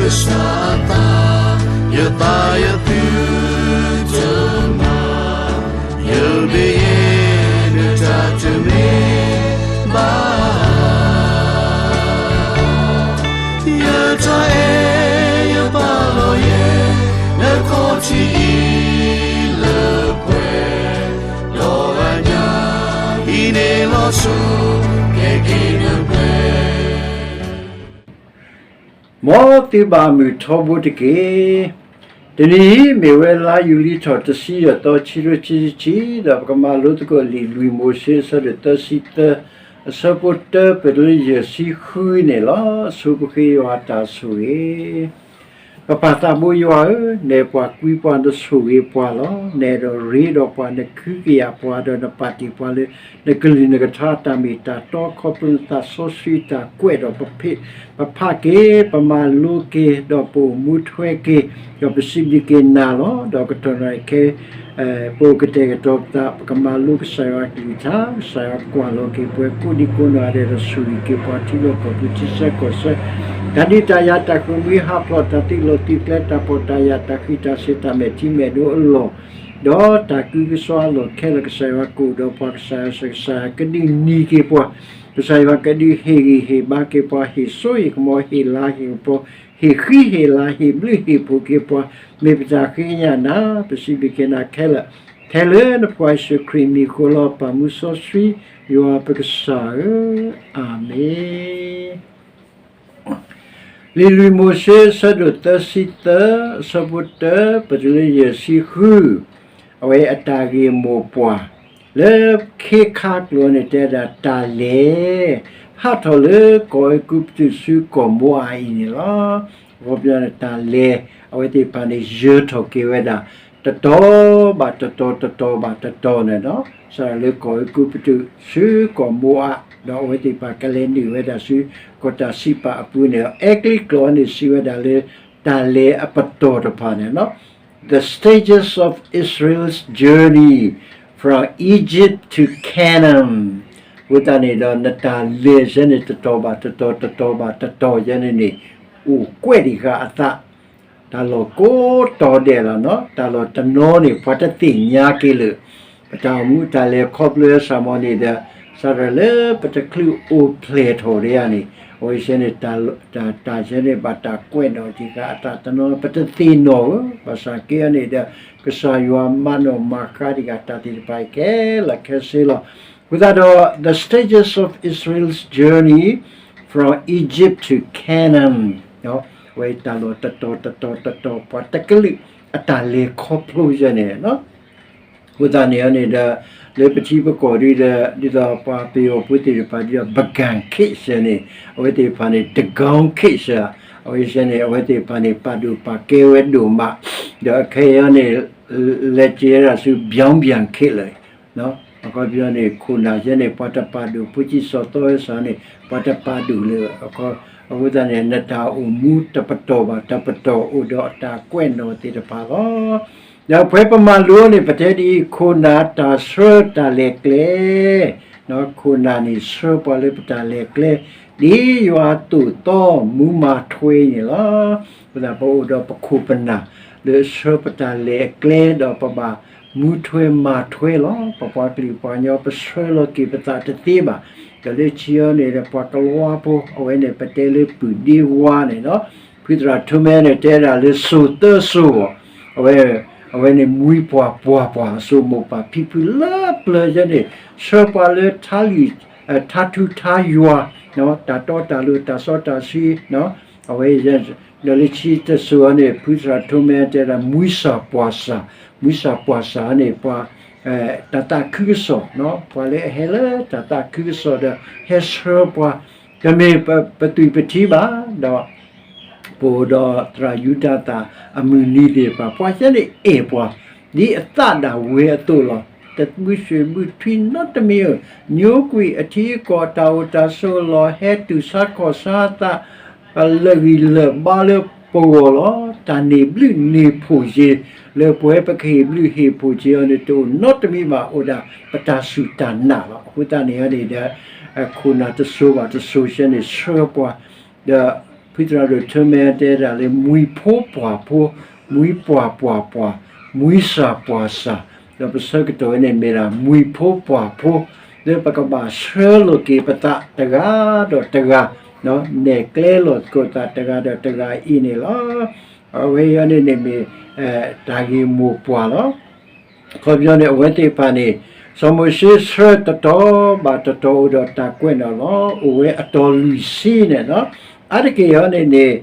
ကစၢ်အသး, ယသးယသုတမၤ, ယဘ့ယနတၢ်တမ့ၢ်ဘၣ် ယတၢ်အဲၣ်ယပာ်လီၤယဲ နခီၣ်ထံးအံၤလၢပှဲၤ, ဒီးအညၣ်အံၤန့ၣ်လီၤစိၤ ကဲက့ၤနပှဲၤ မ်သုဘၣ်မုာ်ထီဘိတက့ၢ်. တနံၤအံၤ မ့ၢ်ဝဲလါယူၤလံထီၣ်တဆံယဲၢ်သီ ခံကထိခံဆံခံ, ဒီးပကမၤလိသကိးလံာ်လွံၢ်မိၤၡ့ အဆၢဒိၣ်သၢဆံသၢ, အဆၢဖိတၢ ပတုၤလၢယဲၢ်ဆံဃုန့ၣ်လီၤ. ဆိပဃ့ယွၤတၢ်ဆိၣ်ဂ့ၤ. ပပၢ်သးဘိယွၤဧၢ, နအဲၣ်ပှၤကွံပှၤ နဆိၣ်ဂ့ၤပှၤလီၤ. နအဲၣ်ဒိးရ့ဒီးပှၤ, နကဟုကယာ်ပှၤ, ဒီးနပာ်တ့ၢ်ပှၤလၢ နကလုၢ်နကထါအတၢ်မ့ၢ်တၢ်တီ ခီဖျိနသးစီဆှံတၢ်ကွဲးဒီး ပဖးက့ၤ ပမၤလိက့ၤ ဒီးပအိၣ်မူထွဲက့ၤ ဒီးပစံးဘျုးက့ၤနၤလီၤ. ဒီးကတီၢ်နံၤခဲ ပအိၣ်ကတဲာ်ကတီၤပသး ပကမၤလိကစၢ်ယွၤအကလုၢ်ကထါ, ကစၢ်ယွၤကွၢ်လီၤက့ၤပှၤ ကိးဒံကိးနီၢ်ဂၤဒဲး ဒီးဆိၣ်ဂ့ၤက့ၤပှၤထံလီၢ်ကီၢ်ပူၤ ထံဆၢကီၢ်ဆၢ, တၢ်ဒုးတၢ်ယၤ တၢ်ဃ့ၢ်မှံဟးဖျိး တၢ်သုးလီၢ်သုးကျဲ တၢ်ပီးတၢ်ယၢ် တၢ်ဃံးတၢ်စ့ၤ တၢ်မဲာ်ထံမဲာ်နိအလီၢ် ဒီးတၢ်ကုကစီၣ်အလီၢ်ခဲလၢာ် ကစၢ်ယွၤကအိၣ်ဒီးပှၤ ကစၢ်ယွၤ ကစၢ်ယွၤကဒုးနံၤက့ၤပှၤ, ကစၢ်ယွၤကဒုးဟ့ၣ်ဂံၢ်ဟ့ၣ်ဘါက့ၤပှၤ ဟ့ၣ်စိဟ့ၣ်ကမီၤ ဟ့ၣ်လၤဟ့ၣ်ကပီၤ ဟ့ၣ်ဃံဟ့ၣ်လၤ ဟ့ၣ်ဘျုးဟ့ၣ်ဖှိၣ်က့ၤပှၤ မ့ၢ်ပတၢ်ဃ့ကညးနၤ ပစံးဘျုးက့ၤနၤခဲလၢာ်, ထဲလၢနဖိယ့ၣ်ၡူးခရံာ်မံၤဃိလီၤ ပၢ်မူစီဆှံ ယွၤပကစၢ်ဧၢ, အၤမ့ၣ်. လံာ်လွံၢ်မိၤၡ့ အဆၢဒိၣ်သၢဆံသၢ အဆၢဖိတၢ ပတုၤလၢယဲၢ်ဆံဃု, အဝဲအတၢ်ဂ့ၢ်မိၢ်ပှၢ် လၢခ့ခါကျိာ်န့ၣ် တဲဒၣ်တၢ်လဲၤ ဟးထီၣ်လၢကီၢ်အဲၤကူပတူးဆူကီၢ်မိအးအံၤန့ၣ်လီၤ. အခီပညီန့ၣ် တၢ်လဲၤ အဝဲသ့ၣ်တဖၣ်န့ၣ် ယၢၤထီၣ်က့ၤဝဲဒၣ် တတီၤဘၣ်တတီၤ တတီၤဘၣ်တတီၤန့ၣ်လီၤ. စးထီၣ်လၢကီၢ်အဲၤကူပတူး ဆူကီၢ်မိအး, ဒီးအဝဲသ့ၣ်တဖၣ်ကလဲၤနုာ်ဝဲဒၣ်ဆူ ကီၢ်တၢ်စံးပာ်အပူၤန့ၣ်လီၤ. အဲကလံးကျိာ်န့ၣ် စံးဝဲဒၣ်လၢ တၢ်လဲၤအပတီၢ်တဖၣ်န့ၣ်လီၤ. The stages of Israel's journey from Egypt to Canaan. အဃိသတးန့ၣ်ဒီး နတၢ်လဲၤယဲန့ၣ် တတီၤဘၣ်တတီၤ တတီၤဘၣ်တတီၤယဲန့ၣ်န့ၣ် အိၣ်ကွဲးဒံးဃာ်အသး တၢ်လီၢ်ကိးတီၤဒဲးလီၤနီၤ. တၢ်လီၢ်တနီၤန့ၣ် ပှၤတသ့ၣ်ညါက့ၤလၢာ် ပတၢ်အိၣ်မူတၢ်လဲၤခီဖျိစ့ၢ်မီၤန့ၣ်ဒီး စးထီၣ်လၢပတချုးအိၣ်ဖျဲၣ်ထီၣ်ဒံးဧါန့ၣ် အဝဲစ့ၢ်န့ၣ် တၢ်စ့ၢ်န့ၣ် ဘၣ်တၢ်ကွဲးနီၣ်က့ၤဃာ်အသးတနီၤ ပတသ့ၣ်နီၣ်ဧၢ. ဘၣ်ဆၣ်က့အီၤန့ၣ်ဒီး ကစၢ်ယွၤမၤနီၣ်မၤဃါဒံးဃာ်တၢ်သ့ၣ်တဖၣ်အံၤခဲလၢာ်ခဲဆ့လီၤ. အဃိသတးဒီး the stages of Israel's journey from Egypt to Canaan အဝဲတၢ်လီၢ်တတီၤတတီၤတတီၤ ပှၤတကလုာ်အတၢ်လဲၤခီဖျိယဲန့ၣ်လီၤ. အဃိသတးန့ၣ်န့ၣ်ဒီး လၢပထံပကီၢ်ဒ်ဒီး ဒ်သိးပှၤပယီၤဖိသ့ၣ်တဖၣ်ဒ်ဒီး ပကၣ်ခ့ၣ်စ့ၢ်န့ၣ် အဝဲသ့ၣ်တဖၣ်န့ၣ် တကီၢ်ခ့ၣ်စ့ၢ် အဝဲစ့ၢ်န့ၣ် အဝဲသ့ၣ်တဖၣ်န့ၣ် ပာ်ဒိၣ်ပာ်ကဲဝဲဒိၣ်မး ဒီးအခဲအံၤန့ၣ် လဲၤက့ၤဝဲဒၣ်ဆူ ပြောင်းပြန်ခေတ်လီၤ. အခီပညီန့ၣ် ခိၣ်နၢ်ယဲန့ၣ် ပှၤတပာ်ဒိၣ် ဖိဆံးစီၤသီဟဲစးန့ၣ် ပှၤတပာ်ဒိၣ်လၢ အဃိသတးန့ၣ် နတၢ်အိၣ်မူတပတီၢ်ဘၣ်တပတီၢ် အိၣ်ဒီးအတၢ်ကွဲးနီၣ်သ့ၣ်တဖၣ်လီၤ. ဒီးဖဲပမၤလိန့ၣ် ပတဲဒ်အံၤ ခိၣ်နၢ်တၢ်ဆှၢတၢ်လဲၤကျဲ ခိၣ်နၢ်န့ၣ်ဆှၢပှၤလၢပတၢ်လဲၤကျဲ ဒ်ယွၤသိၣ်သီမူမၤထွဲန့ၣ်လီၤ. အဃိသတး ပအိၣ်ဒီးပခိၣ်ပနၢ် လၢဆှၢပတၢ်လဲၤအကျဲ ဒီးပဘၣ်မူထွဲမၤထွဲလီၤ. ပပှၤကလုာ်ပှၤကညီ ပဆှၢလီၤက့ၤပသးတသ့ဘၣ်. ဒီးလၢခံအံၤန့ၣ်ဒီး ပှၤကလံးဝါဖိ အဝဲန့ၣ် ပတဲလၢပုၢ်ဒ့ဝါန့ၣ်လီၤ. ဖုသရၣ်ထိမဲန့ၣ် တဲဒၣ်လၢစိၤသၢစိၤ အဝဲ အဝဲန့ၣ်မှံပှၢ်ပှၢ်ပှၢ် အစိၤမိၢ်ပၢ်ဖံဖုလၢပျၢၤယဲန့ၣ် ဆှၢပှၤလၢထါလံာ် ထါထူထါယွၤ တၢ်တီတၢ်လိၤ တၢ်စီတၢ်ဆှံ အဝဲ ဒီးလၢခံတစိၤအံၤန့ၣ် ဖုသရၣ်ထိမဲတဲဒၣ် မှံစၢ်ပှၢ်စၢ်, မှံစၢ်ပှၢ်စၢ်န့ၣ် ပှၤ တၢ်သးခုကစီၣ်, ပှၤလၢအဟဲလၢတၢ်သးခုကစီၣ်ဒီး ဟဲဆှၢပှၤ, တမ့ၢ်ပသွံၣ်ပထံဘၣ်, ဒီး ပအိၣ်ဒီးသရၣ်ယူဒၤသၣ်အမုၢ်နံၤသ့ၣ်တဖၣ် ပှၤယဲန့ၣ်အဲၣ်ပှၤ ဒ်အသးဒၣ်ဝဲအသိးလီၤ. တမုၢ်ဆ့ၣ်မုၢ်ထွံၣ်နီတမံၤဧိၤ, ညိကွံာ်အထံအကီၢ် တၢ်အိၣ်တၢ်ဆိးအလီၢ် ဟဲတုၤဆါခီၣ်ဆါသး လၢာ်ဂံၢ်လၢာ်ဘါလၢပဂီၢ်လီၤ. တၢ်န့ၢ်ဘျုးန့ၢ်ဖှိၣ်က့ၤ လၢပဝဲပကဟ့ၣ်ဘျုးဟ့ၣ်ဖှိၣ်က့ၤအီၤန့ၣ် တအိၣ်နီတမံၤဘၣ် အိၣ်ဒၣ်ပတၢ်စူၢ်တၢ်နာ်လီၤ. အဃိသတးန့ၣ်န့ၣ်ဒီး ခိၣ်နၢ်တစိၤဘၣ်တစိၤယဲန့ၣ် ဆှၢပှၤ ဒီး ဖုသရၣ်ဒိၣ်ထၢမဲတဲဒၣ်လၢ မှံဖိပှၢ်ဖိ, မှံပှၢ်ပှၢ်ပှၢ်, မှံစၢ်ပှၢ်စၢ်, ဒီးပဆၢကတီၢ်ဝဲန့ၣ်မ့ၢ်ဒၣ် မှံဖိပှၢ်ဖိ, လၢပကဘၣ်ဆှၢလိာ်က့ၤပသးတဂၤဒီးတဂၤ, နဲၣ်ကျဲလိာ်သကိးသးတဂၤဒီးတဂၤအံၤန့ၣ်လီၤ. အဝဲအံၤန့ၣ်န့ၣ်မ့ၢ် တၢ်ဂ့ၢ်မိၢ်ပှၢ်လီၤ. အခီပညီန့ၣ် အဝဲသ့ၣ်တဖၣ်န့ၣ် စီၤမိၤၡ့ဆှၢတတီၤဘၣ်တတီၤအိၣ်ဒီးတၢ်ကွဲးနီၣ်လီၤ. အိၣ်ဝဲအတီၤလွံၢ်ဆံန့ၣ်လီၤ. အါတက့ၢ်အံၤန့ၣ်န့ၣ်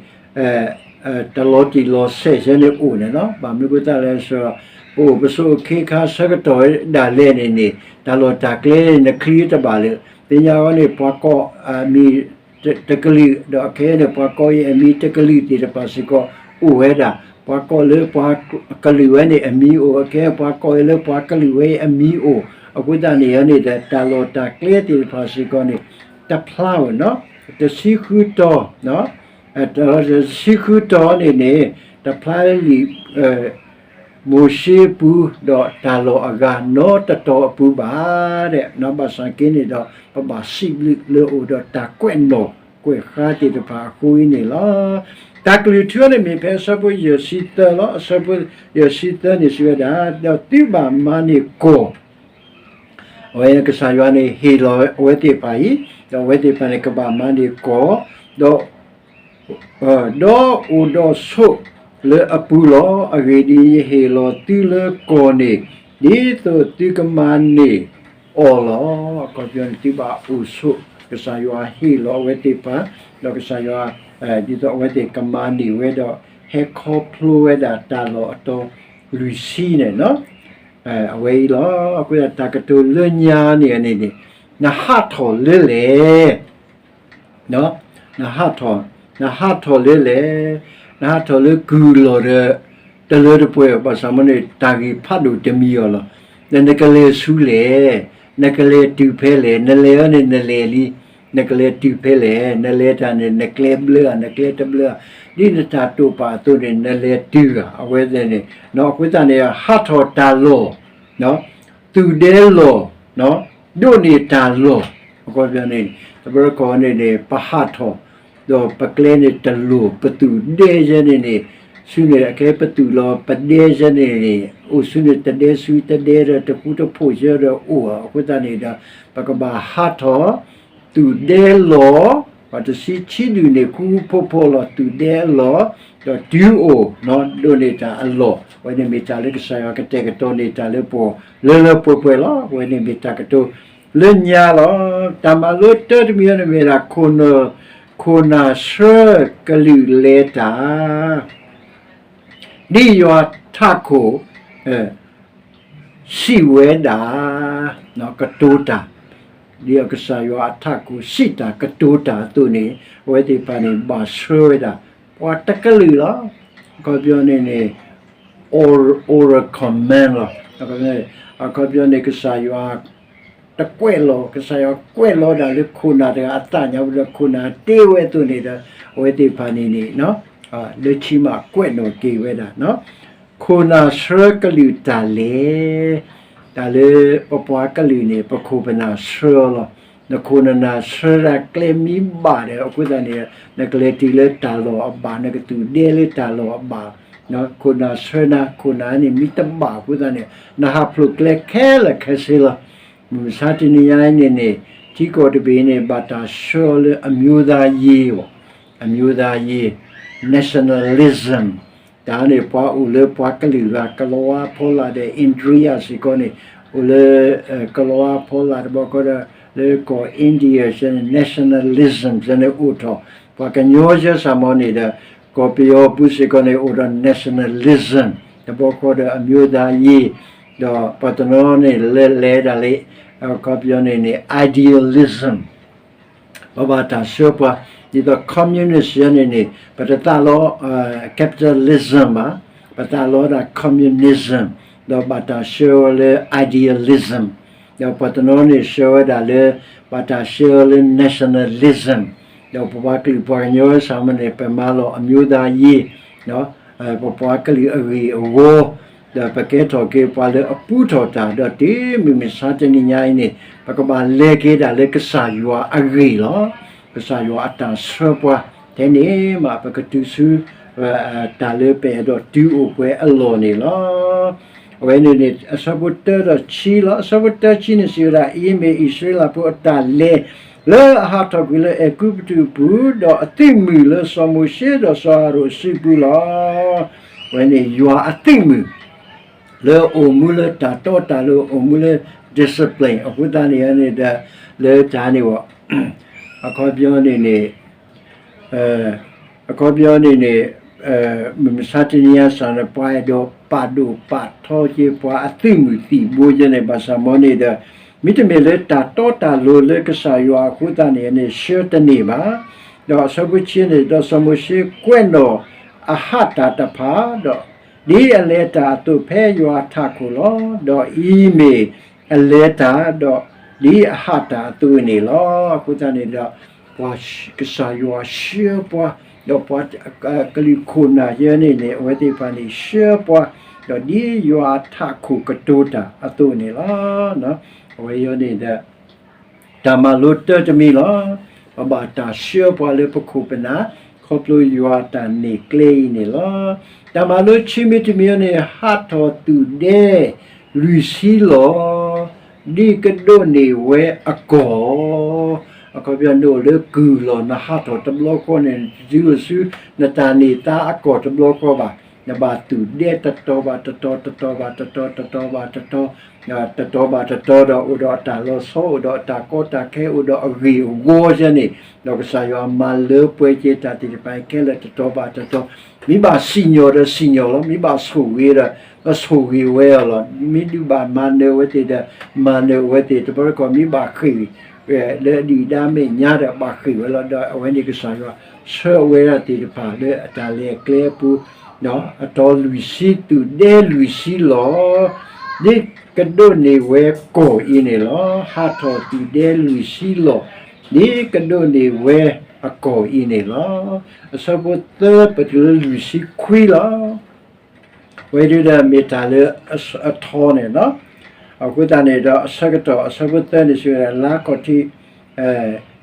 တၢ်လီၤတံၢ်လီၤဆဲးဆၢန့ၣ်အိၣ်န့ၣ်လီၤ. ဘၣ်မနုၤအဃိသတးလဲၣ်, ပအိၣ်ပဆိးအခ့အခါဆၢကတီၢ်ဒၣ်လဲာ်န့ၣ်န့ၣ် တၢ်လီၢ်တၢ်ကျဲန့ၣ် နချံတဘၣ်လၢ သ့ၣ်ညါအီၤန့ၣ် ပှၤကိးအမံၤ တကလုာ်, ဒီးခဲအံၤန့ၣ် ပှၤကိးအံၤအမံၤတကလုာ်သ့ၣ်တဖၣ်စ့ၢ်ကီး အိၣ်ဝဲဒၣ်, ပှၤကိးလၢပှၤကလုာ်ဝဲန့ၣ်အမံၤအိၣ်, ခဲအံၤပှၤကိးအံၤလၢပှၤကလုာ်ဝဲအမံၤအိၣ်, အဃိသတးန့ၣ်န့ၣ် တၢ်လီၢ်တၢ်ကျဲသ့ၣ်တဖၣ်စ့ၢ်ကီးန့ၣ် တဖျါဧိၤနီၤ, တဆံဃုတီၤ, တဆံဃုတီၤန့ၣ်န့ၣ် တဖျါလၢ မိၤၡ့အပူၤ ဒီးတၢ်လီၢ်အဂၤနီတတီၤအပူၤဘၣ်, ဘၣ်ဆၣ်က့န့ၣ်ဒီး ပဘၣ်စံးဘျုးလၢအိၣ်ဒီးတၢ်ကွဲးနီၣ်ကွဲးဃါသ့ၣ်တဖၣ်အဃိအံၤန့ၣ်လီၤ. တၢ်ကလုၢ်ထူန့ၣ်မ့ၢ်ဖဲအဆၢဖိယဲၢ်ဆံသၢလီၤ. အဆၢဖိယဲၢ်ဆံသၢန့ၣ်စံးဝဲဒၣ်, ဒီးသုဘၣ်မၤန့ၢ်ကီၢ် အဝဲကစၢ်ယွၤန့ၣ်ဟ့ၣ်လီၤအဝဲသ့ၣ်တဖၣ်အံၤ, ဒီးအဝဲသ့ၣ်တဖၣ်န့ၣ်ကဘၣ်မၤန့ၢ်ကီၢ်, ဒီး ဒီးအိၣ်ဒီးဆိးလၢအပူၤလီၤ. အဂ့ၢ်ဒ်အံၤ, ယဟ့ၣ်လီၤသုလၢကီၢ်န့ၣ် ဒ်သိးသုကမၤန့ၢ်အီၤလီၤ. အခီပညီန့ၣ် သုဘၣ်အိၣ်ဆိး, ကစၢ်ယွၤဟ့ၣ်လီၤအဝဲသ့ၣ်တဖၣ်, ဒီးကစၢ်ယွၤ ဒ်သိးအဝဲသ့ၣ်ကမၤန့ၢ်ဝဲဒီး ဟဲခီဖျိဝဲဒၣ်တၢ်လီၢ်အတီၤလွံၢ်ဆံန့ၣ် အဝဲအံၤလီၤ. အဃိသတးတၢ်ကတိၤလၢညါန့ၣ်န့ၣ် နဟးထီၣ်လၢလဲၣ် နဟးထီၣ်, နဟးထီၣ်လၢလဲၣ်, နဟးထီၣ်လၢကုၢ်လီၢ်ဒီး တလၢတပှဲၤ ဘၣ်ဆၣ်မ့ၢ်န့ၣ် တၢ်ဂ့ၢ်ဖးဒိၣ်တမံၤအီၤလီၤ. ဒီးနကလဲၤဆူလဲၣ်, နကလဲၤတုၤဖဲလဲၣ်, နလဲၤအီၤန့ၣ်နလဲၤလံ, နကလဲၤတုၤဖဲလဲၣ်, နလဲၤတၢ်န့ၣ် နကျဲဘျၢဧါ, နကျဲတဘျၢဧါ, ဒ်နတၢ်တိာ်ပာ်အသိးန့ၣ် နလဲၤတုၤဧါ, အဝဲသ့ၣ်န့ၣ် အဃိသတးန့ၣ် ဟးထီၣ်တၢ်လီၢ် သုးဒဲလီၢ်, ဒိးန့ၢ်တၢ်လီၢ်, အခီပညီန့ၣ် တဘျီတခီၣ်န့ၣ်န့ၣ် ပဟးထီၣ်, ဒီးပကျဲန့ၣ်တလိၢ် ပသုးဒဲယဲန့ၣ်န့ၣ်, ဆူန့ၣ်အခဲပသုးလီၤ ပဒဲယဲန့ၣ်န့ၣ် အိၣ်ဆူန့ၣ်တဒဲဆူတဒဲဒီးတဃူတဖိးယဲဒီးအိၣ်ဧါ, အဃိသတးန့ၣ်ဒီး ပကဘၣ်ဟးထီၣ် သုးဒဲလီၢ်, ပှၤတဆံဆံဒုၣ်န့ၣ် ဃူဃူဖိးဖိးလီၤ သုးဒဲအလီၢ်, ဒီးတုၤအိၣ် ဒိးန့ၢ်တၢ်အလီၢ်, အဝဲန့ၣ်မ့ၢ်တၢ်လၢကစၢ်ယွၤကတဲာ်ကတီၤန့ၢ်တၢ်လၢပှၤလၢလၢပှဲၤပှဲၤလီၤ. အဝဲန့ၣ်မ့ၢ်တၢ်ကတိၤလၢညါလီၤ. တၢ်မၤလိတၢတမံၤန့ၣ်မ့ၢ်ဒၣ် ခိၣ်နၢ်, ခိၣ်နၢ်ဆှၢကလုာ်လဲၤတၢ် ဒ်ယွၤထးခိၣ် စံးဝဲဒၣ် ကတိၤတၢ်, ဒ်ကစၢ်ယွၤအထးခိၣ်စံးတၢ်ကတိၤတၢ်အသိးန့ၣ် အဝဲသ့ၣ်တဖၣ်န့ၣ် ဘၣ်ဆှၢဝဲဒၣ် ပှၤတကလုာ်လီၤ. အခီပညီန့ၣ်န့ၣ် oral command လီၤ. အခီပညီန့ၣ် ကစၢ်ယွၤ တကွဲးလီၤ, ကစၢ်ယွၤကွဲးလီၤဒၣ်လၢခိၣ်နၢ်တဂၤအသးညါဝဲဒီး ခိၣ်နၢ်တ့ဝဲအသိးန့ၣ်ဒီး အဝဲသ့ၣ်တဖၣ်န့ၣ်န့ၣ် လၢခံမးကွဲးနီၣ်က့ၤဝဲဒၣ် ခိၣ်နၢ်ဆှၢကလုာ်တၢ်လဲၤ, တၢ်လၢပပှၤကလုာ်န့ၣ် ပခိၣ်ပနၢ်ဆှၢအီၤလီၤ. နခိၣ်နနၢ်ဆှၢဒၣ်ကျဲမ့ၢ်ဘၣ်ဒီး အဃိသတးန့ၣ် နကလဲၤတုၤလၢတၢ်လီၢ်အဘၣ်, နကသုးဒဲလၢတၢ်လီၢ်အဘၣ်, ခိၣ်နၢ်ဆှၢနၤ, ခိၣ်နၢ်န့ၣ်မ့ၢ်တဘၣ်အဃိသတးန့ၣ် နဟးဖျိးကျဲခဲလၢာ်ခဲဆ့လီၤ. မုၢ်မဆါတနံၤညါအံၤန့ၣ်န့ၣ် ထံကီၢ်တဘ့ၣ်န့ၣ် ဘၣ်တၢ်ဆှၢအီၤလၢအမျိုးသားရေး ဘၣ်, အမျိုးသားရေး nationalism တၢ်န့ၣ် ပှၤအိၣ်လၢပှၤကလုာ်ဂၤ ကလီၤဝါဖီလာ်ဒီး India စ့ၢ်ကီးန့ၣ် အိၣ်လၢ ကလီၤဝါဖီလာ်တဘျီဃီဒီး လၢကီၢ် India စ့ၢ်န့ၣ် nationalism စ့ၢ်န့ၣ်အိၣ်ထီၣ်, ပှၤကညီယဲစ့ၢ်မ့ၢ်န့ၣ်ဒီး ကီၢ်ပယီၤပူၤစ့ၢ်ကီးန့ၣ် အိၣ်ဒီး nationalism တဘျီဃီဒီး အမျိုးသားရေး ဒီးပှၤတနီၤန့ၣ် လဲၤလဲၤဒၣ်လၢ အခီပညီန့ၣ်န့ၣ် idealism ပဘၣ်တၢ်ဆှၢပှၤ, ဒ်သိး communist ယဲန့ၣ်န့ၣ် ပတသးလီ capitalism ဘၣ်, ပသးလီဒၣ် communism ဒီးဘၣ်တၢ်ဆှၢဝဲလၢ idealism ဒီးပှၤတနီၤန့ၣ် ဆှၢဝဲဒၣ်လၢ ဘၣ်တၢ်ဆှၢဝဲလၢ nationalism ဒီးပပှၤကလုာ်ပှၤကညီစ့ၢ်မ့ၢ်န့ၣ် ပမၤလီၤ အမျိုးသားရေး ပပှၤကလုာ်အဂ့ၢ်အဝီ ဒီးပကဲထီၣ်က့ၤပှၤလၢအပူထီၣ်တၢ် ဒီးတုၤမုၢ်မဆါတနံၤညါအံၤန့ၣ် ပကဘၣ်လဲၤက့ၤဒၣ်လၢကစၢ်ယွၤအဂ့ၢ်လီၤ. ကစၢ်ယွၤအတၢ်ဆှၢပှၤ ထဲန့ၣ်မး ပကတုၤဆူ တၢ်လၢပအဲၣ်ဒိးတုၤအိၣ်ပှဲၤအလီၢ်န့ၣ်လီၤ. အဝဲန့ၣ်န့ၣ် အဆၢဖိတၢဒီးခံလီၤ. အဆၢဖိတၢခံန့ၣ်စံးဝဲဒၣ်, အံၤမ့ၢ်အံၣ်စရ့လးဖိအတၢ်လဲၤ လၢအဟးထီၣ်ကွံာ်လၢအဲၤကူပတူးအပူၤ, ဒီးအသုးမုၢ်လၢစီၤမိၤၡ့ဒီးစီၤအၤဟရိၣ်အစုပူၤလီၤ. အဝဲန့ၣ်ယွၤအသုးမုၢ် လၢအိၣ်မူလၢတၢ်တီတၢ်လိၤ အိၣ်မူလၢ discipline အဃိသတးန့ၣ်န့ၣ်ဒီး လၢတၢ်န့ၣ်ဘၣ် အခီပညီန့ၣ်န့ၣ် အခီပညီန့ၣ်န့ၣ် မုၢ်မဆါတနံၤညါစ့ၢ်န့ၣ် ပှၤအဲၣ်ဒိးပာ်ဒိၣ်ပာ်ထီက့ၤပှၤအသုးမုၢ်သံၣ်ဘိယဲန့ၣ် ဘၣ်ဆၣ်မ်န့ၣ်ဒီး မ့တမ့ၢ်လၢတၢ်တီတၢ်လိၤလၢကစၢ်ယွၤအဃိသတးန့ၣ်န့ၣ် ဆှၢတန့ၢ်ဘၣ်. ဒီးအဆၢဖိဆံန့ၣ် ဒီးစီၤမိၤၡ့ကွဲးနီၣ်အဟးတၢ်တဖၣ်, ဒီးဒ်အလဲၤတၢ်အသိးဖဲယွၤအထးခိၣ်လီၤ. ဒီးအံၤမ့ၢ်အလဲၤတၢ်, ဒီးဒ်အဟးတၢ်အသိးန့ၣ်လီၤ. အဃိသတးန့ၣ်ဒီး ပှၤကစၢ်ယွၤဆှၢပှၤ, ဒီးပှၤကလုာ်ခိၣ်နၢ်ယဲန့ၣ်န့ၣ် အဝဲသ့ၣ်တဖၣ်န့ၣ်ဆှၢပှၤ, ဒီးဒ်ယွၤအထးခိၣ်ကတိၤတၢ်အသိးန့ၣ်လီၤ. အဝဲယဲန့ၣ်ဒီး တၢ်မၤလိတၢတမံၤလီၤ. ပဘၣ်တၢ်ဆှၢပှၤလၢပခိၣ်ပနၢ် ခီဖျိယွၤအတၢ်နဲၣ်ကျဲအံၤန့ၣ်လီၤ. တၢ်မၤလိခံမံၤတမံၤန့ၣ် ဟးထီၣ်သူၣ်ဒဲလွံၢ်ဆံလီၢ် ဒ်ကဒိးန့ၢ်ဝဲအကီၢ် အခီပညီ နအိၣ်လၢကုၢ်လီၢ် နဟးထီၣ်တဘျီဃီန့ၣ် နတတုၤအိၣ်ဆူ နတၢ်န့ၢ်သါအကီၢ်တဘျီဃီဘၣ်. နဘၣ်သူၣ်ဒဲတတီၤဘၣ်တတီၤ တတီၤဘၣ်တတီၤ တတီၤဘၣ်တတီၤ တတီၤဘၣ်တတီၤဒီး အိၣ်ဒီးအတၢ်လီၤဆီ အိၣ်ဒီးအတၢ်ကီတၢ်ခဲ အိၣ်ဒီးအဂ့ၢ်အဝီယဲန့ၣ်, ဒီးကစၢ်ယွၤမၤလၢပှဲၤက့ၤတၢ်သ့ၣ်တဖၣ်ခဲလၢာ်တတီၤဘၣ်တတီၤ, မ့ၢ်ဘၣ်စံၣ်ညီၣ်ဒီးစံၣ်ညီၣ်လီၤ, မ့ၢ်ဘၣ်ဆိၣ်ဂ့ၤဒီး ဆိၣ်ဂ့ၤဝဲအီၤလီၤ, မ့ၢ်ဒုးဘၣ်မၤနၢၤအဝဲသ့ၣ်ဒီး မၤနၢၤအဝဲသ့ၣ်တဘျီတခီၣ်, မ့ၢ်ဘၣ်ဃ့ၢ် လၢအဒုၣ်အဒါမဲာ်ညါဒီး ဘၣ်ဃ့ၢ်ဝဲလီၤ. ဒီးအဝဲန့ၣ်ကစၢ်ယွၤ ဆှၢအဝဲဒၣ်သ့ၣ်တဖၣ်လၢအတၢ်လဲၤအကျဲအပူၤ, အတီၤလွံၢ်ဆံ သူၣ်ဒဲလွံၢ်ဆံလီၢ် ဒ်ကဒိးန့ၢ်ဝဲကီၢ်အံၤန့ၣ်လီၤ. ဟးထီၣ်သူၣ်ဒဲလွံၢ်ဆံလီၢ် ဒ်ကဒိးန့ၢ်ဝဲအကီၢ်အံၤန့ၣ်လီၤ. အဆၢဖိသၢပတုၤလၢလွံၢ်ဆံခွံလီၤ. ဝဲဒၣ်ဒီးမ့ၢ်တၢ်လၢအထီန့ၣ်လီၤ. အဃိသတးန့ၣ်ဒီး အဆၢကတီၢ် အဆၢဖိသၢန့ၣ်စံးဝဲဒၣ် လါခီၣ်ထံး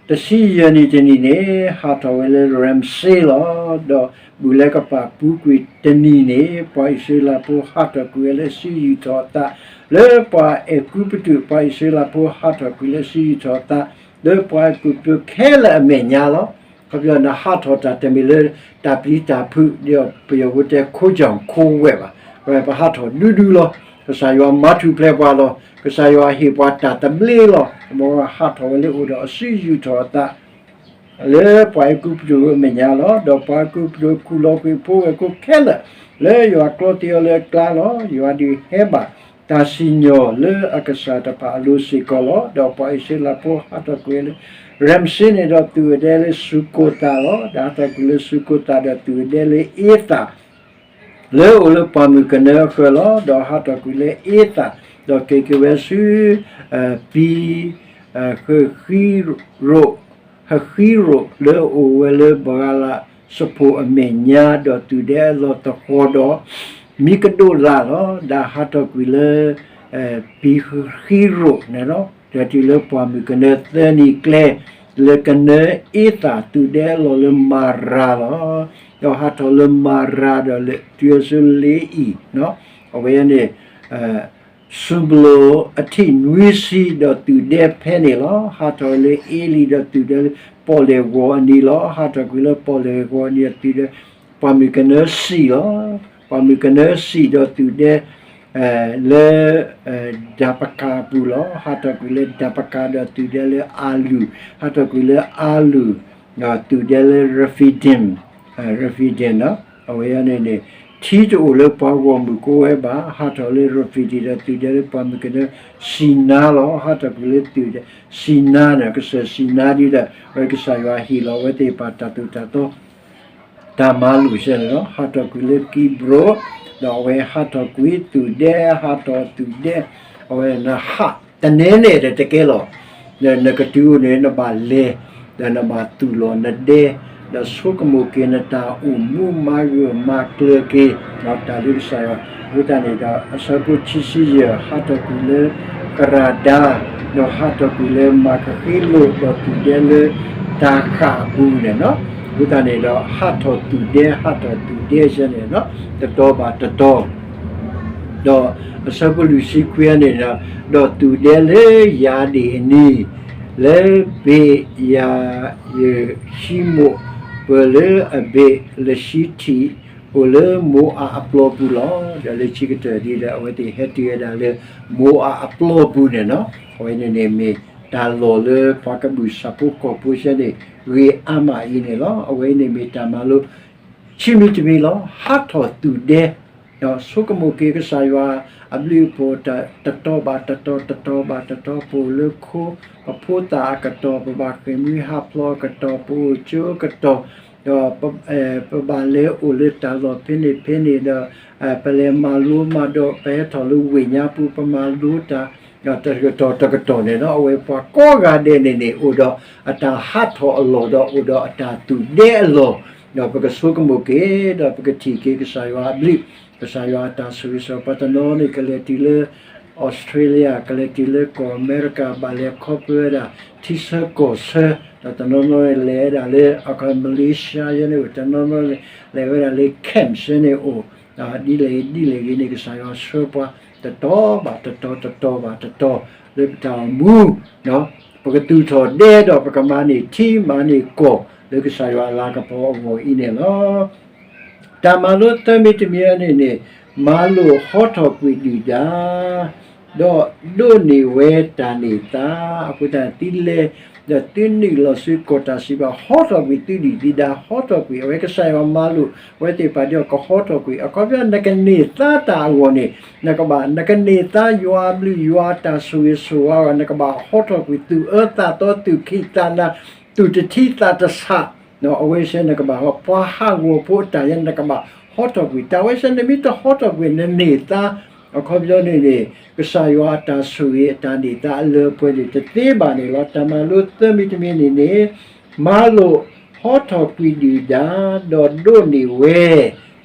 တဆံယဲၢ်နံၣ်တနံၣ်န့ၣ် ဟးထီၣ်ဝဲလၢရၤမစ့လီၤ. ဒီးဘူးလၢကပာ်ပူၤကွံာ်တနံၤန့ၣ် ပှၤအံၣ်စရ့လးဖိဟးထီၣ်ကွံာ်ဝဲလၢစုယူာ်ထီၣ်အသး လၢပှၤအဲၤကူပတူး ပှၤအံၣ်စရ့လးဖိဟးထီၣ်ကွံာ်လၢစုယူာ်ထီၣ်အသး လၢပှၤအဲၤကူပတူးခဲလၢာ်အမဲာ်ညါလီၤ. ခီဖျိနဟးထီၣ်တၢ်တမ့ၢ်လၢတၢ်ပျံၤတၢ်ဖုး ဒီးပယီၤဖိတဲ ခိကၠီၣ်ခိဝဲၢ်ဘၣ်. ပဟးထီၣ်ဒူဒူလီၤ. ကစၢ်ယွၤမၤထူၣ်ဖျဲးပှၤလီၤ. ကစၢ်ယွၤဟ့ၣ်ပှၤတၢ်သဘျ့လီၤ. မ်ဟးထီၣ်ဝဲလၢအိၣ်ဒီးအစုယူာ်ထီၣ်အသး လၢပှၤအဲၤကူပတူးအမဲာ်ညါလီၤ. ဒီးပှၤအဲၤကူပတူးခူၣ်လီၤကွံာ်ဖိဝဲၢ်ခိၣ်ခဲလၢာ် လၢယွၤကျီသ့အီၤလၢအကျါလီၤ. ယွၤဒုးဟဲဘၣ်တၢ်စံၣ်ညီၣ်လၢအကစၢ်တဖၣ်အလိၤစ့ၢ်ကီးလီၤ. ဒီးပှၤအံၣ်စရ့လးဖိဟးထီၣ်ကွံာ်လၢ ရၤမစ့န့ၣ်ဒီးသူၣ်ဝဲဒဲလၢစူၤကိသးလီၤ. ဒီးဟးထီၣ်ကွံာ်လၢစူၤကိသးဒီးသူၣ်ဝဲဒဲလၢအ့သၣ် လၢအအိၣ်လၢပှၢ်မုၢ်ကနၢအဃၢၤလီၤ. ဒီးဟးထီၣ်ကွံာ်လၢအ့သၣ်, ဒီးက့ၤက့ၤဝဲဆူ ပံ ဃဃံရိာ်, ဃဃံရိာ်လၢအအိၣ်ဝဲလၢဘၤဂၤလးစဖိးအမဲာ်ညါ, ဒီးသူၣ်ဒဲအလီၢ်တဃီဒီး မံကဒိၣ်လးလီၤ. ဒီးဟးထီၣ်ကွံာ်လၢ ပံဃဃံရိာ်န့ၣ်လီၤ. ဒီးတုၤလၢပှၢ်မုၢ်ကနၢသၢနံၤကျဲ လၢကနၢအ့သၣ် သူၣ်ဒဲအလီၢ်လၢမၤရၤလီၤ. ဒီးဟးထီၣ်လၢမၤရၤဒီးလၢတုၤဆူလ့အံၤ, အဝဲန့ၣ် စူၤဘလိၣ်အထံးနွံဆံ ဒီးသူၣ်ဒဲဖဲန့ၣ်လီၤ. ဟးထီၣ်လၢအ့လံဒီးသူၣ်ဒဲလၢပီၣ်လဲၣ်ဂီၤအနံၤလီၤ. ဟးထီၣ်ကွံာ်လၢပီၣ်လဲၣ်ဂီၤအနံၤဒီးသူၣ်ဒဲ ပှၢ်မုၢ်ကနၢစံၣ်လီၤ. ပှၢ်မုၢ်ကနၢစံၣ်ဒီးသူၣ်ဒဲ လၢ ဒၤပကၤအပူၤလီၤ. ဟးထီၣ်ကွံာ်လၢဒၤပကၤဒီးသူၣ်ဒဲလၢအၤလူၢ်, ဟးထီၣ်ကွံာ်လၢအၤလူၢ် ဒီးသူၣ်ဒဲလၢရဖံဒံၣ်, ရဖံဒံၣ်ဒီး အဝဲန့ၣ်န့ၣ် ထံတအိၣ်လၢပှၤဂီၢ်မုၢ်ကိးဝဲဘၣ်. ဟးထီၣ်လၢရဖံဒံၣ်ဒီးသူၣ်ဒဲလၢပှၢ်မုၢ်ကနၢစံနါလီၤ. ဟးထီၣ်ကွံာ်လၢသူၣ်ဒဲစံနါန့ၣ် ကစၢၢ်စံနါဒ်ဒီး အဝဲကစၢ်ယွၤဟ့ၣ်လီၤဝဲသ့ၣ်တဖၣ်တၢ်သိၣ်တၢ်သီ တၢ်မၤလိာ်စဲန့ၣ်လီၤ. ဟးထီၣ်ကွံာ်လၢကံဘြိၣ်, ဒီးအဝဲဟးထီၣ်ကွံာ်သူၣ်ဒဲ, ဟးထီၣ်သူၣ်ဒဲ, အဝဲနဟးတနဲန့ၣ်တကဲလီၤ. ဒီးနကတုၤအိၣ်န့ၣ် နဘၣ်လဲၤ, ဒီးနဘၣ်သူၣ်လီၤနဒဲ, ဒီးဆိကမိၣ်က့ၤနတၢ်အိၣ်မူမၤဂၢၢ်မၤကျၢၤက့ၤ တၢ်လၢကစၢ်ယွၤ, အဃိသတးန့ၣ်ဒီး အဆၢဖိခံဆံယဲၢ် ဟးထီၣ်ကွံာ်လၢကရၤဒါ, ဒီးဟးထီၣ်ကွံာ်လၢမၤကဃ့လိာ် ဒီးသူၣ်ဒဲလၢတၢ်ဃာ်အပူၤန့ၣ်လီၤ. အဃိသတးန့ၣ်ဒီး ဟးထီၣ်သူၣ်ဒဲ ဟးထီၣ်သူၣ်ဒဲဆၢန့ၣ် တတီၤဘၣ်တတီၤ, ဒီးအဆၢဖိလွံၢ်ဆံခွံန့ၣ်ဒီး, ဒီးသူၣ်ဒဲလၢယၢ်ဒံၣ်အနံၤ, လၢဘ့ၣ်ယၤယၡံမိၣ် ပၢၢ်လၢအဘ့ၣ်လၡံထံး အိၣ်လၢမိၤအၤအပျီပူၤလီၤ. ဒီးလၢခံကတၢၢ်ဒ်ဒီး အဝဲသ့ၣ်ဟဲတုၤဝဲဒၣ်လၢမိၤအၤအပျီပူၤန့ၣ်လီၤ. အဝဲန့ၣ်န့ၣ်မ့ၢ်တၢ်လီၢ်လၢပှၤကဘုၣ်ဆၣ်ဖိကီၢ်ဖိဆၢန့ၣ် ဂ့ၤအါမးအံၤန့ၣ်လီၤ. အဝဲအံၤန့ၣ်မ့ၢ်တၢ်မၤလိ ခံမံၤတမံၤလီၤ. ဟးထီၣ်သူၣ်ဒဲ, ဒီးဆိကမိၣ်က့ၤကစၢ်ယွၤအဘျုးအဖှိၣ် တတီၤဘၣ်တတီၤ တတီၤဘၣ်တတီၤ ပအိၣ်လၢခိ ပဖိသၣ်အကတီၢ် ပဘၣ်ဃ့ၢ်မှံဟးဖျိးအကတီၢ် ပအိၣ်ကၠိအကတီၢ်, ဒီး ပဘၣ်လဲၤအိၣ်လၢတၢ်လီၢ်ဖဲန့ၣ်ဖဲန့ၣ်ဒီး ပလဲၤမၤလိမၤဒိး ပဟဲထီၣ်လၢဝ့ၢ်ညါပူၤ ပမၤလိတၢ် တကတီၢ်တကတီၢ်န့ၣ်လီၤ. အဝဲပှၤကိးဂၤဒဲးန့ၣ်န့ၣ် အိၣ်ဒီးအတၢ်ဟးထီၣ်အလီၢ်ဒီး အိၣ်ဒီးအတၢ်သူၣ်ဒဲအလီၢ်, ဒီးပကဆိကမိၣ်က့ၤ ဒီးပကထံၣ်က့ၤကစၢ်ယွၤအဘျုး, ကစၢ်ယွၤအတၢ်ဆိၣ်ဂ့ၤဆိၣ်ဝါ ပှၤတနီၤန့ၣ် ကလဲၤတုၤလၢ Australia, ကလဲၤတုၤလၢကီၢ်အမဲရကၤ ဘၣ်လဲၤခီဖျိဝဲဒၣ် ထံဆၢကီၢ်ဆၢ, ဒီးတနီၤနီၤန့ၣ်လဲၤဝဲဒၣ်လၢ အခီ Malaysia ယဲန့ၣ်အိၣ်, တနီၤနီၤန့ၣ် လဲၤဝဲဒၣ်လၢ camp ယဲန့ၣ်အိၣ်, ဒ်လဲၣ်ဒ်လဲၣ်ဂ့ၤန့ၣ် ကစၢ်ယွၤဆှၢပှၤ တတီၤဘၣ်တတီၤ တတီၤဘၣ်တတီၤ လၢပတၢ်အိၣ်မူ ပကသူၣ်ထီၣ်ဒဲဒီးပကမၤန့ၢ်ထံမၤန့ၢ်ကီၢ် လၢကစၢ်ယွၤအလၤကပီၤအဂီၢ်အံၤန့ၣ်လီၤ. တၢ်မၤလိသၢမံၤတမံၤအံၤန့ၣ်န့ၣ် မၤလိာ်ဟီထီၣ်ကွံာ်ဒုၣ်ဒါ ဒီးဒိးန့ၢ်ဝဲတၢ်န့ၢ်သါ, အဃိသတးသုလဲၤ ဒီးသုနုာ်လီၤဆူကီၢ်တၢ်စံးဘၣ် ဟီထီၣ်ကွံာ်သုဒုၣ်သုဒါ ဟီထီၣ်ကွံာ် အဝဲကစၢ်ယွၤမၤလိာ်ဝဲသ့ၣ်တဖၣ်ဒီးကဟီထီၣ်ကွံာ် အခီပညီနကန့ၢ်သါတၢ်အဂီၢ်န့ၣ် နကဘၣ် နကန့ၢ်သါယွၤအဘျုးယွၤအတၢ်ဆိၣ်ဂ့ၤဆိၣ်ဝါအဂီၢ် နကဘၣ်ဟီထီၣ်ကွံာ် သူၣ်အၢသးသီ သူၣ်ခံးသးနၤ သူၣ်တထံသးတဆး အဝဲဆၢနကဘၣ်ဟီ ပှၤဟးဂီၤဖိအတၢ်ယဲ နကဘၣ်ဟီထီၣ်ကွံာ် တၢ်ဝဲဆၢနမ့ၢ်တဟီထီၣ်ကွံာ် နန့ၢ်သါ အခီပညီန့ၣ်န့ၣ် ကစၢ်ယွၤအတၢ်ဆိၣ်ဂ့ၤအတၢ်န့ၢ်သါအလၢအပှဲၤန့ၣ် တသ့ဘၣ်န့ၣ်လီၤ. တၢ်မၤလိသၢမံၤတမံၤန့ၣ်န့ၣ် မၤလိာ်ဟီထီၣ်ကွံာ်ဒုၣ်ဒါ ဒီးဒိးန့ၢ်ဝဲ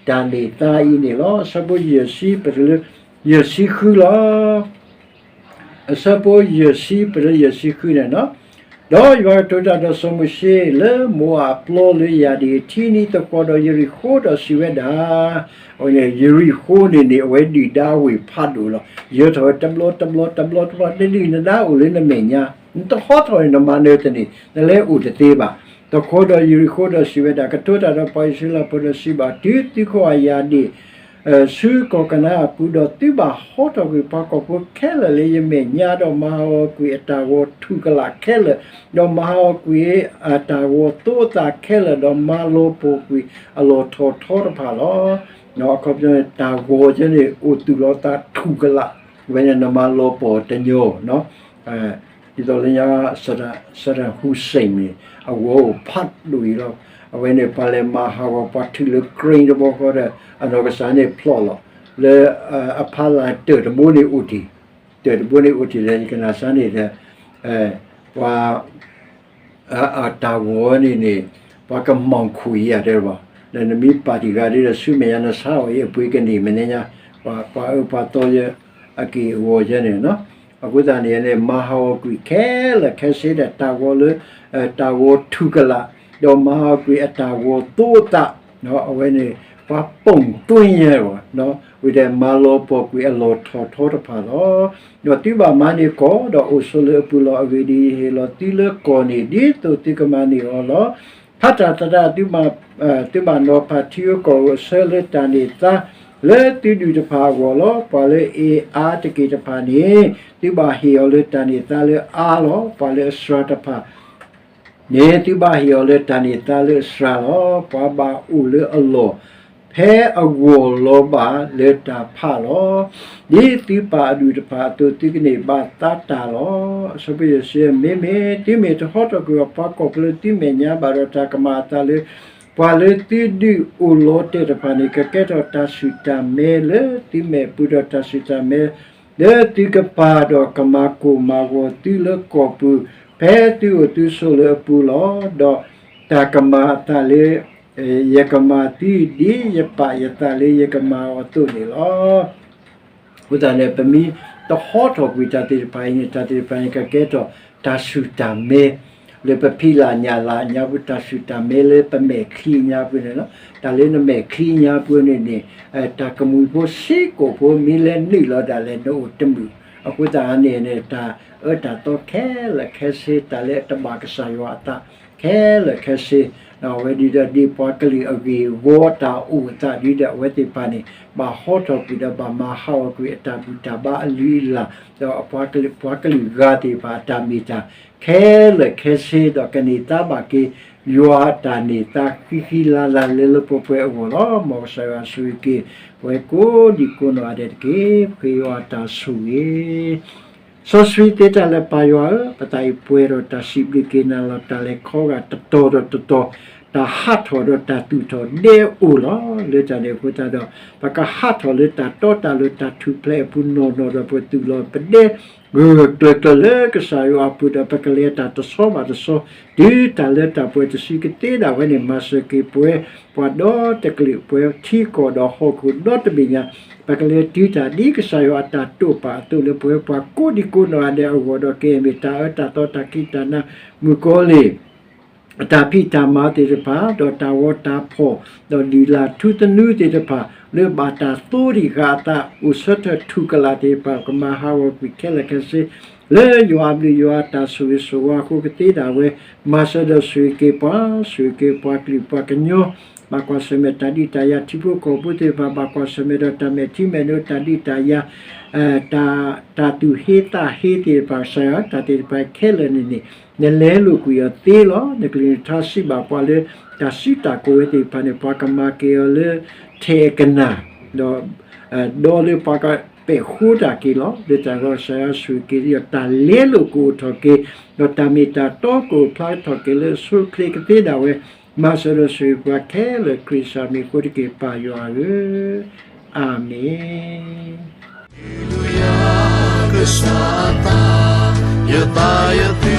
တၢ်န့ၢ်သါအံၤန့ၣ်လီၤ. အဆၢဖိယဲၢ်ဆံ ပတုၤလၢ ယဲၢ်ဆံဃုလီၤ. အဆၢဖိယဲၢ်ဆံ ပတုၤလၢယဲၢ်ဆံဃုန့ၣ်လီၤ. ဒီးယွၤကတိၤတၢ်ဒီးစီၤမိၤၡ့ လၢမိၤအၤအပျီလၢယၢ်ဒံၣ်အထံနံၤသဃီၤဒီးယရံၣ်ဃိဒီးစံးဝဲဒၣ်, အဝဲန့ၣ် ယရံၣ်ဃိန့ၣ်န့ၣ် အဝဲဒုၣ်ဒါဝ့ၢ်ဖးဒိၣ်လီၤ. ယၢၤထီၣ်ဝဲတဘျီတဘျီတဘျီတဘျီ နဒုၣ်နဒါအိၣ်လၢနမဲာ်ညါ, နတဟီထီၣ်န့ၣ် နမၤနၢၤတန့ၢ် နလဲၤအိၣ်တသ့ဘၣ်. သဃီၤဒီးယရံၣ်ဃိဒီးစံးဝဲဒၣ်, ကတိၤတၢ်ဒီးပှၤအံၣ်စရ့လးဖိဒီးစံးဘၣ်, တုၤသုကိးဂၤယၢ်ဒံၣ် ဆူကီၢ်ကနၤအၣ်အပူၤဒီး သုဘၣ်ဟီထီၣ်ကွံာ်ပှၤကီၢ်ဖိခဲလၢာ်လၢယမဲာ်ညါ, ဒီးမၤဟးဂီၤကွံာ်အတၢ်ဂီၤထူၣ်ကလာ်ခဲလၢာ်, ဒီးမၤဟးဂီၤကွံာ်အတၢ်ဂီၤသိအသးခဲလၢာ်, ဒီးမၤလီၤပှီၢ်ကွံာ်အလီၢ်ထီၣ်ထီတဖၣ်လီၤ. အခီပညီ တၢ်ဂီၤကဲန့ၣ် အိၣ်သူၣ်လီၤသးထူၣ်ကလာ်, ဝဲန့ၣ်နမၤလီၤပှီၢ်တညီ ဒ်သိးလၢညါ Saddam Hussein န့ၣ် အဂီၤအိၣ်ဖးဒိၣ်အံၤလီၤ. အဝဲန့ၣ် ပှၤလဲၤမၤဟးဂီၤပှၤထူၣ်လၢ crane တဘျီဃီဒီး အနီၢ်ကစၢ်န့ၣ်ဖျိးလီၤ. လၢအဖီလာ်တၢၢ်တဘိန့ၣ်အိၣ်တ့ၢ်, တၢၢ်တဘိန့ၣ်အိၣ်တ့ၢ်ဒီး ယကနၣ်စၢ်န့ၣ်ဒီး ပှၤ အတၢ်ဂီၤန့ၣ်န့ၣ် ပှၤကမီၣ်ခိၣ်အံၤဧါတဲဘၣ်, ဒီးနမ့ၢ်ပာ်တံၢ်ဂၤဒ်ဒီး ဆူမဲာ်ညါနဆါအီၤအံၤ အပှ့ၤကန့ၢ်မဲာ်ညါ, ပှၤအၢပှၤသီယဲ အက့ၢ်အဂီၤယဲန့ၣ်, အဃိသတးန့ၣ်န့ၣ် မၤဟးဂီၤကွံာ်ခဲလၢာ်ခဲဆ့ဒီးတၢ်ဂီၤလၢ တၢ်ဂီၤထူၣ်ကလာ်, ဒီးမၤဟးဂီၤကွံာ်အတၢ်ဂီၤသိအသး, အဝဲန့ၣ် ပှၤပိာ်သွ့ညါဘၣ်, ဝံၤဒီးမၤလီၤပှီၢ်ကွံာ်အလီၢ်ထီၣ်ထီတဖၣ်လီၤ. ဒီးသုဘၣ်မၤန့ၢ်ကီၢ် ဒီးအိၣ်ဆိးလၢအပူၤလီၤ. အဂ့ၢ်ဒ်အံၤ, ယဟ့ၣ်လီၤသုလၢကီၢ်န့ၣ် ဒ်သိးသုကမၤန့ၢ်အီၤလီၤ. ဖးတၢ်သရၣ် သုဘၣ်နီၤဖးထံဧိၤကီၢ်ဧိၤအဆၢလၢတၢ်န့ၢ်သါ လၢသုဒုၣ်တဖၣ်အဂီၢ်လီၤ. ပှၤလၢအ့ၣ်အါတက့ၢ်တဖၣ်န့ၣ် သုဘၣ်ဟ့ၣ်အီၤလၢတၢ်န့ၢ်သါလၢအါလီၤ. ပှၤလၢအစှၤတဖၣ် န့ၣ် သုဘၣ်ဟ့ၣ်အီၤလၢတၢ်န့ၢ်သါလၢအစှၤလီၤ. ပှၤဘၣ်အိၣ်လၢအလီၢ် ဖဲအဂီၢ်လီၤဘၣ်လၢတၢ်ဖးလီၤ. ဒ်သုပၢ်အဒူၣ်တဖၣ်အသိး သုကန့ၢ်ဘၣ်သါတၢ်လီၤ. အဆၢဖိယဲၢ်ဆံ မ့မ့ၢ်သုမ့ၢ်တဟီထီၣ်ကွံာ်အီၤ ပှၤကီၢ်ဖိလၢသုမဲာ်ညါဘၣ်ဒီးတၢ်ကမၤအသးလၢ ပှၤလၢသုဒုးအိၣ်လီၤတဲာ်တဖၣ်န့ၣ် ကကဲထီၣ်တၢ်ဆူၣ်တၢ်မဲလၢသုမဲာ်ပူၤ ဒီးတၢ်ဆူၣ်တၢ်မဲ လၢသုကပာ်ဒီးကမၤကိၢ်မၤဂီၤသုလၢကီၢ်ပူၤ ဖဲသုအိၣ်သုဆိးလၢအပူၤလီၤ. ဒီးတၢ်ကမၤအသးလၢ ယကမၤသု ဒ်ယပာ်ယသးလၢယကမၤအီၤအသိးန့ၣ်လီၤ. အဃိသတးန့ၣ် ပမ့ၢ်တဟီထီၣ်ကွံာ်တၢ်သ့ၣ်တဖၣ်အံၤန့ၣ် တၢ်သ့ၣ်တဖၣ်န့ၣ် ကကဲထီၣ်တၢ်ဆူၣ်တၢ်မဲ လၢပဖံးလၢ်ညၣ်လၢ်ညါပူၤ တၢ်ဆူၣ်တၢ်မဲလၢပမဲာ်ချံညါပူၤန့ၣ်လီၤ. တၢ်လၢနမဲာ်ချံညါပူၤန့ၣ်န့ၣ် တၢ်ကမှံၤဖိစ့ၢ်ကီးဖိမ့ၢ်လဲၤနုာ်လီၤဒၣ်လဲာ် နအိၣ်တမုာ်. အဃိသတးန့ၣ်န့ၣ် တၢ်အၢတၢ်သီခဲလၢာ်ခဲဆ့ တၢ်လၢအတဘၣ်ကစၢ်ယွၤအသး ခဲလၢာ်ခဲဆ့ အဝဲဒ်ဒီးဒ်ပှၤကလုာ်အဂ့ၢ်အဝီအတၢ်အိၣ်အသးဒ်ဒီး အဝဲသ့ၣ်တဖၣ်န့ၣ် ဘၣ်ဟီထီၣ်ကွံာ်ဒီးဘၣ်မၤဟးဂီၤကွံာ်အတၢ်ဘူၣ်တၢ်ဘါအလုၢ်အလၢ် ဒီးပှၤကလုာ်ဂၤသ့ၣ်တဖၣ်အတၢ်မ့ၢ်တၢ် ခဲလၢာ်ခဲဆ့ ဒီးကန့ၢ်သါဘၣ်က့ၤ ယွၤအတၢ်န့ၢ်သါဃံဃံလၤလၤလၢလၢပှဲၤပှဲၤအဂီၢ်လီၤ. မ်ကစၢ်ယွၤဆိၣ်ဂ့ၤက့ၤ ပဝဲကိးဒံးကိးနီၢ်ဂၤဒဲးတက့ၢ်. ပဃ့ယွၤအတၢ်ဆိၣ်ဂ့ၤ စီဆှံသ့တၢ်လၢပၢ်ယွၤဧၢ, ပသးအံၤပှဲၤဒီးတၢ်စံးဘျုးက့ၤနၤလီၤ. တၢ်လဲၤခီဂာ်တတီၤဒီးတတီၤ, တၢ်ဟးထီၣ်ဒီးတၢ်သူၣ်ထီၣ်ဒဲအိၣ်လီၤ. လၢတၢ်န့ၣ်အဃိသတးဒီး ပကဟးထီၣ်လၢတၢ်တီတၢ်လိၤတၢ်ထူၣ်ဖျဲးအပူၤနီၢ်နီၢ်ဒီး ပကသူၣ်လီၤပဒဲ ဂၢၢ်ဂၢၢ်ကျၢၤကျၢၤလၢကစၢ်ယွၤအပူၤဒီး ပကလဲၤတၢ်တဆီဘၣ်တဆီ တုၤတၢ်လၢတၢ်ပှဲၤတစုကသ့ဒၣ်ဝဲန့ၣ် မၤစၢၤက့ၤပဝဲ ပှၤဒီတကလုာ် ပဝဲထံကီၢ်ဒီးဟီၣ်ခိၣ်ဒီတဘ့ၣ်ညါ ပကလဲၤတုၤတၢ်ဒ်ကစၢ်ယွၤအတၢ်တိာ်ပာ်အသိးလၢပဝဲပှၤကိးဒံးကိးနီၢ်ဂၤဒဲးအဂီၢ်ဒီး ကမ့ၢ်တၢ်အၢတၢ်သီတၢ်ခံးတၢ်နၤ မုၣ်ကီၤလံၢ် တၢ်ဖံးတၢ်မၤသ့ၣ်တဖၣ် ဒီးတၢ်ဂီၤတၢ်ဖီၣ် ဒီးဒုၣ်လၢ်ထူသနူသ့ၣ်တဖၣ် လၢဘၣ်တၢ်သိဒံးဃာ်အသး အိၣ်ဆၢထၢၣ်ထူၣ်ကလာ်သ့ၣ်တဖၣ် ကမၤဟးဂီၤကွံာ်ခဲလၢာ်ခဲဆ့ လၢယွၤအဘျုးယွၤအတၢ်ဆိၣ်ဂ့ၤဆိၣ်ဝါအဃိကသ့ဒၣ်ဝဲ မၤစၢၤဒီးဆိၣ်ဂ့ၤက့ၤပှၤ ဆိၣ်ဂ့ၤက့ၤပှၤကလုာ်ပှၤကညီ ဘၣ်ကွၢ်ဆၢၣ်မဲာ်တၢ်ဒုးတၢ်ယၤ ထံဖိကီၢ်ဖိသ့ၣ်တဖၣ် ဘၣ်ကွၢ်ဆၢၣ်မဲာ်ဒီးတၢ်မဲာ်ထံမဲာ်နိ တၢ်ဒုးတၢ်ယၤ တၢ်သူၣ်ဟ့သးဟ့သ့ၣ်တဖၣ် ကစၢ်ယွၤ တၢ်သ့ၣ်တဖၣ်ခဲလၢာ်န့ၣ်န့ၣ် နလဲလိာ်ကွံာ်အီၤသ့လီၤ. နကလုၢ်နကထါစံးဘၣ်ပှၤလၢ တၢ်စုတၢ်ကိးဝဲသ့ၣ်တဖၣ်န့ၣ် ပှၤကမၤက့ၤအီၤလၢ ထဲးအကနၣ် ဒီး ဒီးလၢပှၤကပဲာ်ဃိတၢ်က့ၤလီၤ. လၢတၢ်ဂီၤကစၢ်ယွၤဆိၣ်ဂ့ၤက့ၤဒီး တၢ်လဲလိာ်ကအိၣ်ထီၣ်က့ၤ ဒီးတၢ်မ့ၢ်တၢ်တီကအိၣ်ဖျါထီၣ်က့ၤလၢအဆိအချ့ကသ့ဒၣ်ဝဲ မၤစၢၤဒီးဆိၣ်ဂ့ၤပှၤခဲလၢာ် ခရံာ်ကစၢ်မံၤအဃိတက့ၢ် ပၢ်ယွၤဧၢ, အၤမ့ၣ်.